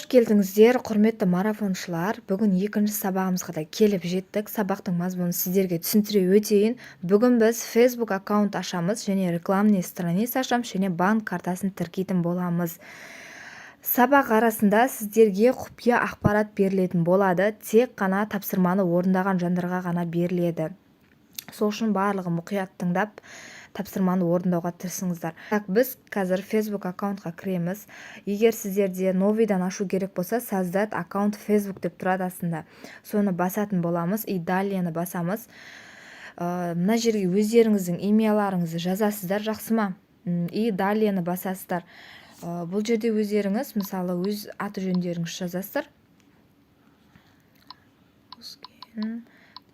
Қош келдіңіздер, құрметті марафоншылар! Бүгін екінші сабағымызға да келіп жеттік. Сабақтың мазмұнын сіздерге түсіндіре өтейін. Бүгін біз Facebook аккаунт ашамыз және рекламный страница ашамыз және банк картасын тіркейтін боламыз. Сабақ арасында сіздерге құпия ақпарат берілетін болады, тек қана тапсырманы орындаған жандарға ғана беріледі. Сол үшін барлығы мұқият тыңдап, тапсырманы орындауға тырысыңыздар. Так, біз қазір Facebook аккаунтқа кіреміз. Егер сіздерде новыйдан ашу керек болса, «Создать аккаунт Facebook» деп тұрады астында, соны басатын боламыз и «Далее»ні басамыз. Мына жерге өздеріңіздің имяларыңызды жазасыздар, жақсы ма? И «Далее»ні басасыздар. Бұл жерде өздеріңіз, мысалы, өз аты жөндеріңізді жазасыздар.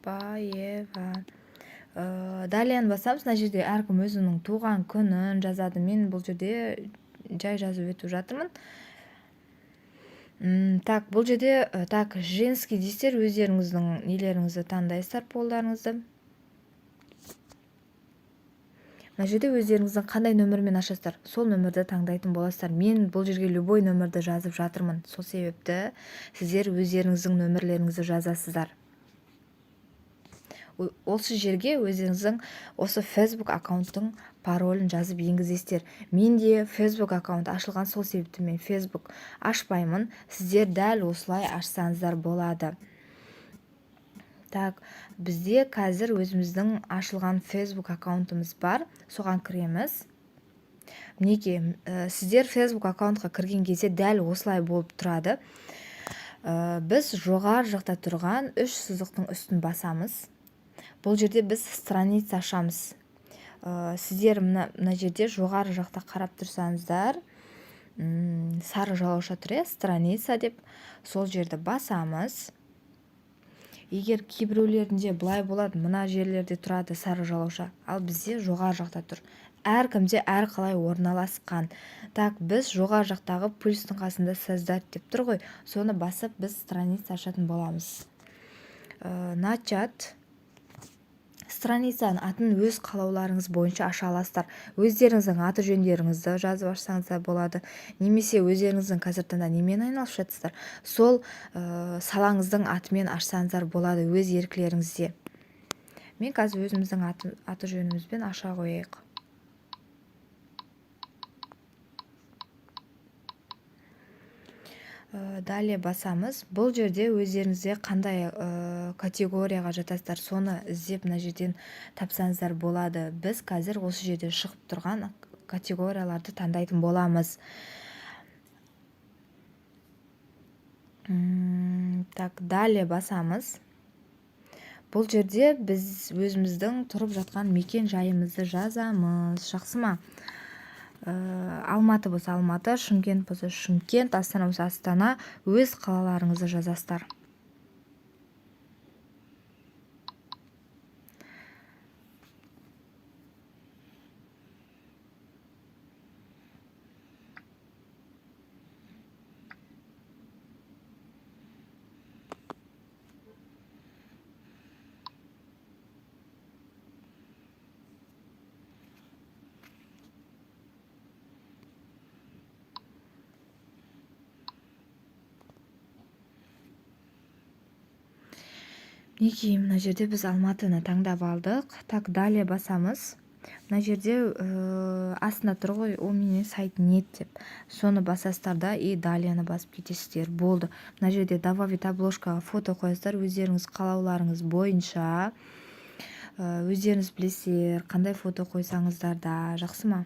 Баева. Далее басамыз. Мына жерде әркім өзінің туған күнін жазады. Мен бұл жерде жай жазып өтіп жатырмын. Так, бұл жерде, так, женский дейсіздер, өздеріңіздің нелеріңізді таңдайсыздар, полдарыңызды. Мына жерде өздеріңіздің қандай нөмірмен ашасыздар, сол нөмірді таңдайтын боласыздар. Мен бұл жерге любой нөмірді жазып жатырмын, сол себепті сіздер өздеріңіздің нөмірлеріңізді жазасыздар. Осы жерге өздеріңіздің осы Facebook аккаунттың паролін жазып енгізесіздер. Менде Facebook аккаунт ашылған, сол себепті мен Facebook ашпаймын. Сіздер дәл осылай ашсаңыздар болады. Так, бізде қазір өзіміздің ашылған Facebook аккаунтымыз бар, соған кіреміз. Мінекей, сіздер Facebook аккаунтқа кірген кезде дәл осылай болып тұрады. Біз жоғары жақта тұрған үш сызықтың үстін басамыз. Бұл жерде біз страница ашамыз. Сіздер мына жерде жоғары жақта қарап тұрсаңыздар, сары жалауша тұр, иә, «Страница» деп, сол жерді басамыз. Егер кейбіреулерінде былай болады, мына жерлерде тұрады сары жалауша, ал бізде жоғары жақта тұр. Әркімде әрқалай орналасқан. Так, біз жоғары жақтағы плюстың қасында «Создать» деп тұр ғой, соны басып, біз страница ашатын боламыз. Начать. Страницаның атын өз қалауларыңыз бойынша аша аласыздар. Өздеріңіздің аты жөндеріңізді жазып ашсаңыздар болады немесе өздеріңіздің қазіргі таңда немен айналысып жатырсыздар, сол салаңыздың атымен ашсаңыздар болады, өз еркілеріңізде. Мен қазір өзіміздің аты жөнімізбен аша қояйық. Далее басамыз. Бұл жерде өздеріңізде қандай категорияға жатасыздар, соны іздеп мына жерден тапсаңыздар болады. Біз қазір осы жерде шығып тұрған категорияларды таңдайтын боламыз. Так, «Далее» басамыз. Бұл жерде біз өзіміздің тұрып жатқан мекен жайымызды жазамыз, жақсы ма? Алматы болса, Алматы, Шымкент болса, Шымкент, Астана болса, Астана, өз қалаларыңызды жазасыздар. Мінекей, мына жерде біз Алматыны таңдап алдық. Так, «Далее» басамыз. Мына жерде астында тұр ғой, «У меня сайт нет» деп, соны басасыздар да и «Далее» ні басып кетесіздер, болды. Мына жерде «Добавить обложка» ға фото қоясыздар өздеріңіз қалауларыңыз бойынша. Өздеріңіз білесіздер қандай фото қойсаңыздар да, жақсы ма?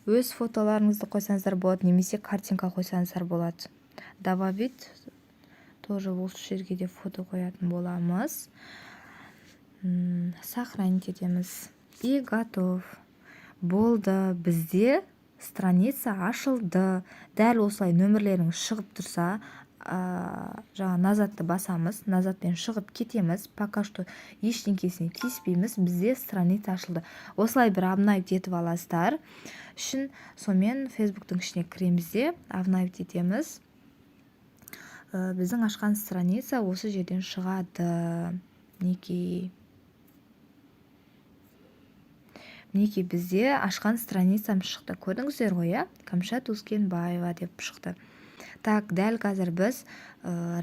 Өз фотоларыңызды қойсаңыздар болады немесе картинка қойсаңыздар болады. «Добавить», тоже осы жерге де фото қоятын боламыз. Сохранить етеміз и готов, болды, бізде страница ашылды. Дәл осылай нөмірлеріңіз шығып тұрса, жаңа «Назад» ты басамыз, «Назад» пен шығып кетеміз. Пока что ештеңкесіне тиіспейміз, бізде страница ашылды. Осылай бір обновить етіп аласыздар үшін. Сонымен Фейсбуктың ішіне кіреміз де, обновить етеміз. Біздің ашқан страница осы жерден шығады. Мінекей, Мінекей, бізде ашқан страницам шықты, көрдіңіздер ғой, иә? Кәмшат Өскенбаева деп шықты. Так, дәл қазір біз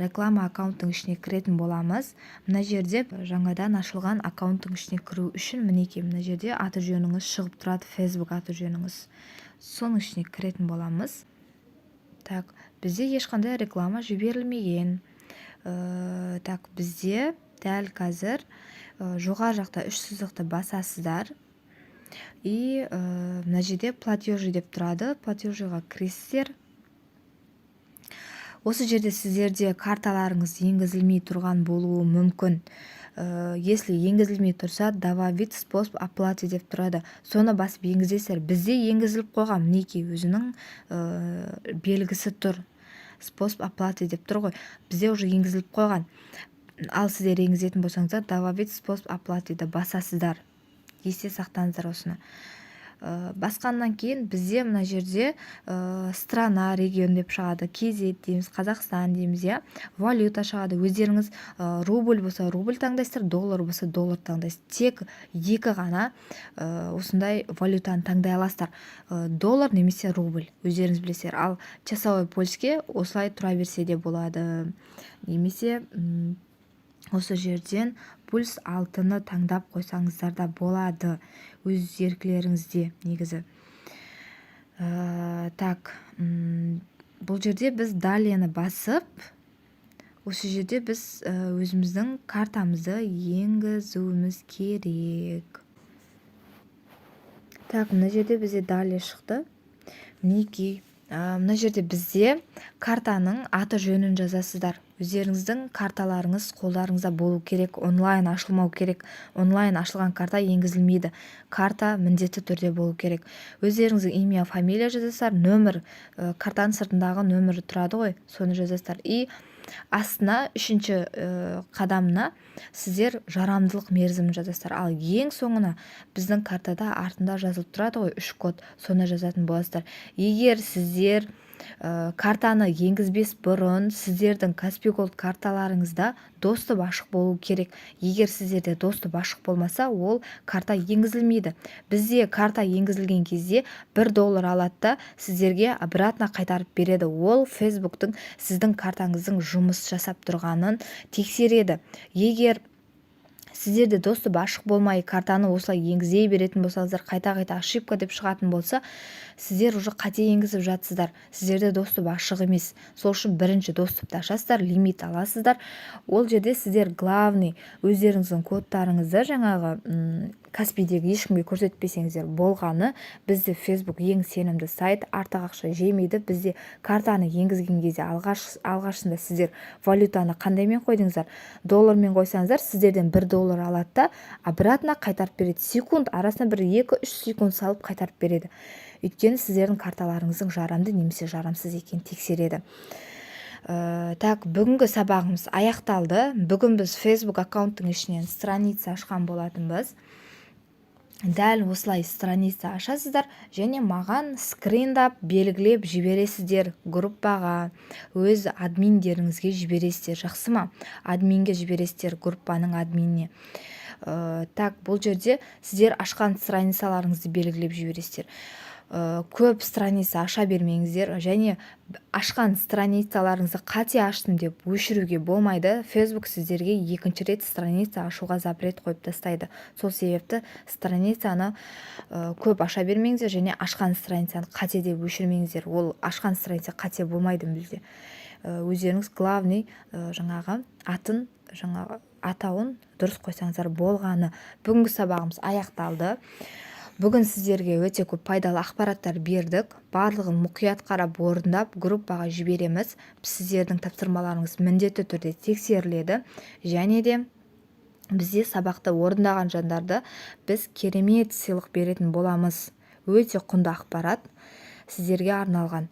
реклама аккаунттың ішіне кіретін боламыз. Мына жерде жаңадан ашылған аккаунттың ішіне кіру үшін, мінекей, мына жерде аты жөніңіз шығып тұрады, Facebook аты жөніңіз, соның ішіне кіретін боламыз. Так, бізде ешқандай реклама жіберілмеген. Так, бізде дәл қазір жоғары жақта үш сызықты басасыздар и мына жерде «Платежи» деп тұрады, «Платежи» ға кіресіздер. Осы жерде сіздерде карталарыңыз енгізілмей тұрған болуы мүмкін. Если енгізілмей тұрса, «Добавить способ оплаты» деп тұрады, соны басып енгізесіздер. Бізде енгізіліп қойған, мінекей, өзінің белгісі тұр, «Способ оплаты» деп тұр ғой, бізде уже енгізіліп қойған. Ал сіздер енгізетін болсаңыздар, «Добавить способ оплаты» ды басасыздар. Есте сақтаңыздар осыны. Басқаннан кейін бізде мына жерде «Страна, регион» деп шығады, KZ дейміз, Қазақстан дейміз, иә. Валюта шығады, өздеріңіз рубль болса, рубль таңдайсыздар, доллар болса, доллар таңдайсыз. Тек екі ғана осындай валютаны таңдай аласыздар: доллар немесе рубль, өздеріңіз білесіздер. Ал часовой польский осылай тұра берсе де болады немесе осы жерден +6-ны таңдап қойсаңыздар да болады, өз еркілеріңізде негізі. Так, бұл жерде біз «Далее» ні басып, осы жерде біз өзіміздің картамызды енгізуіміз керек. Так, мына жерде бізде «Далее» шықты. Мінекей, мына жерде бізде картаның аты жөнін жазасыздар. Өздеріңіздің карталарыңыз қолдарыңызда болу керек, онлайн ашылмау керек. Онлайн ашылған карта енгізілмейді, карта міндетті түрде болу керек. Өздеріңіздің имя, фамилия жазасыздар, нөмір, картаның сыртындағы нөмірі тұрады ғой, соны жазасыздар. И астына, үшінші қадамына сіздер жарамдылық мерзімін жазасыздар. Ал ең соңына біздің картада артында жазылып тұрады ғой үш код, соны жазатын боласыздар. Егер сіздер картаны енгізбес бұрын сіздердің Каспи Голд карталарыңызда доступ ашық болу керек. Егер сіздерде доступ ашық болмаса, ол карта енгізілмейді. Бізде карта енгізілген кезде 1 доллар алады да, сіздерге обратно қайтарып береді. Ол Фейсбуктың сіздің картаңыздың жұмыс жасап тұрғанын тексереді. Егер сіздерде доступ ашық болмай, картаны осылай енгізе беретін болсаңыздар, қайта-қайта ошибка деп шығатын болса, сіздер уже қате енгізіп жатсыздар, сіздерде доступ ашық емес. Сол үшін бірінші доступты ашасыздар, лимит аласыздар. Ол жерде сіздер главный өздеріңіздің кодтарыңызды, жаңағы Каспидегі, ешкімге көрсетпесеңіздер болғаны. Бізде Facebook ең сенімді сайт, артық ақша жемейді. Бізде картаны енгізген кезде алғашында сіздер валютаны қандаймен қойдыңыздар? Доллармен қойсаңыздар, сіздерден 1 доллар алады да, обратно қайтарып береді. Секунд арасына бір 2-3 секунд салып қайтарып береді, өйткені сіздердің карталарыңыздың жарамды немесе жарамсыз екенін тексереді. Так, бүгінгі сабағымыз аяқталды. Бүгін біз Facebook аккаунттың ішінен страница ашқан болатынбыз. Дәл осылай страница ашасыздар және маған скриндап, белгілеп жібересіздер группаға, өз админдеріңізге жібересіздер, жақсы ма? Админге жібересіздер, группаның админіне. Так, бұл жерде сіздер ашқан страницаларыңызды белгілеп жібересіздер. Көп страница аша бермеңіздер және ашқан страницаларыңызды қате аштым деп өшіруге болмайды. Facebook сіздерге екінші рет страница ашуға запрет қойып тастайды. Сол себепті страницаны көп аша бермеңіздер және ашқан страницаны қате деп өшірмеңіздер. Ол ашқан страница қате болмайды мүлде. Өздеріңіз главный жаңағы атын, жаңағы атауын дұрыс қойсаңыздар болғаны. Бүгінгі сабағымыз аяқталды. Бүгін сіздерге өте көп пайдалы ақпараттар бердік. Барлығын мұқият қарап, орындап, группаға жібереміз. Сіздердің тапсырмаларыңыз міндетті түрде тексеріледі және де бізде сабақты орындаған жандарды біз керемет сыйлық беретін боламыз. Өте құнды ақпарат сіздерге арналған.